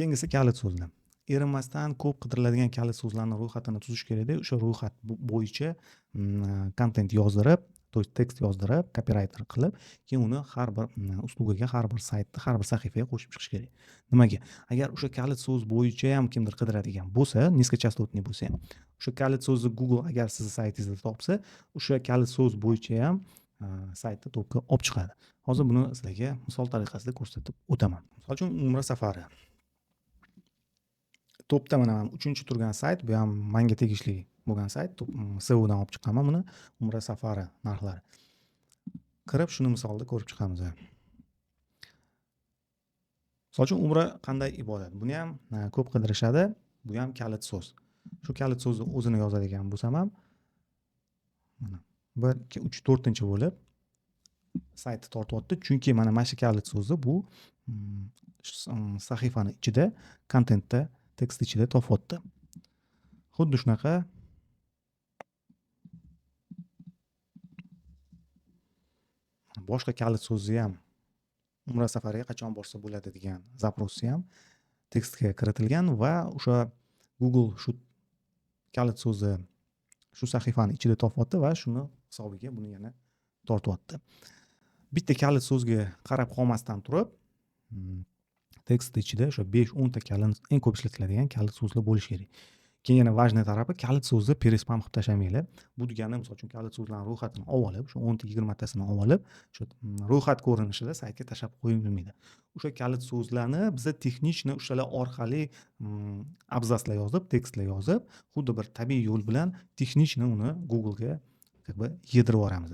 Keyingisi kalit so'zlar. Erinmasdan ko'p qidiriladigan kalit so'zlarni ro'yxatini tuzish kerakda, o'sha ro'yxat bo'yicha kontent yozdirib, то есть tekst yozdirib, copywriter qilib, keyin uni har bir услуга ga, har bir saytda, har bir sahifaga qo'shib chiqish kerak. Nimaga? Agar o'sha kalit so'z bo'yicha ham kimdir qidiradigan bo'lsa, низкочастотный bo'lsa ham, o'sha kalit so'zni Google agar sizni saytingizda topsa, o'sha kalit so'z bo'yicha ham saytni topga olib chiqadi. Hozir buni sizlarga misol tariqasida ko'rsatib o'taman. Misol uchun, umra safari. Topda mana 3 turgan sayt, bu ham menga tegishli bo'lgan sayt. SEO dan olib chiqqanman buni, umra safari narxlari. Kirib shuni misolda ko'rib chiqamiz. Misol uchun, umra qanday ibodat? Buni ham ko'p qidirishadi. Bu ham kalit so'z. Shu kalit so'zni o'zini yozadigan bo'lsam ham, mana 1, 2, 3, 4 bo'lib saytni tortyapti. Chunki mana shu kalit so'zni bu sahifani ichida, kontentda, tekst ichida topyapti. Xuddi shunaqa boshqa kalit so'zni ham, umra safariga qachon borsa bo'ladi degan запрос i ham tekstga kiritilgan va o'sha Google shu kalit so'zi shu sahifani ichida topyapti va shuni hisobiga buni yana tortyapti. Bitta kalit so'zga qarab qolmasdan turib, tekst ichida o'sha 5-10 ta kalit, eng ko'p ishlatiladigan kalit so'zlar bo'lishi kerak. Keyin yana важный tarafi, kalit so'zni переспам qilib tashlamanglar. Bu degani, misol uchun, kalit so'zlarning ro'yxatini olib olib, shu 10 ta 20 tasini olib olib, o'sha ro'yxat ko'rinishida saytga tashlab qo'yilmaydi. O'sha kalit so'zlarni biza texnichni o'shalar orqali abzaslar yozib, tekstlar yozib, xuddi bir tabiiy yo'l bilan texnichni uni Google'ga как бы yedirib yuboramiz.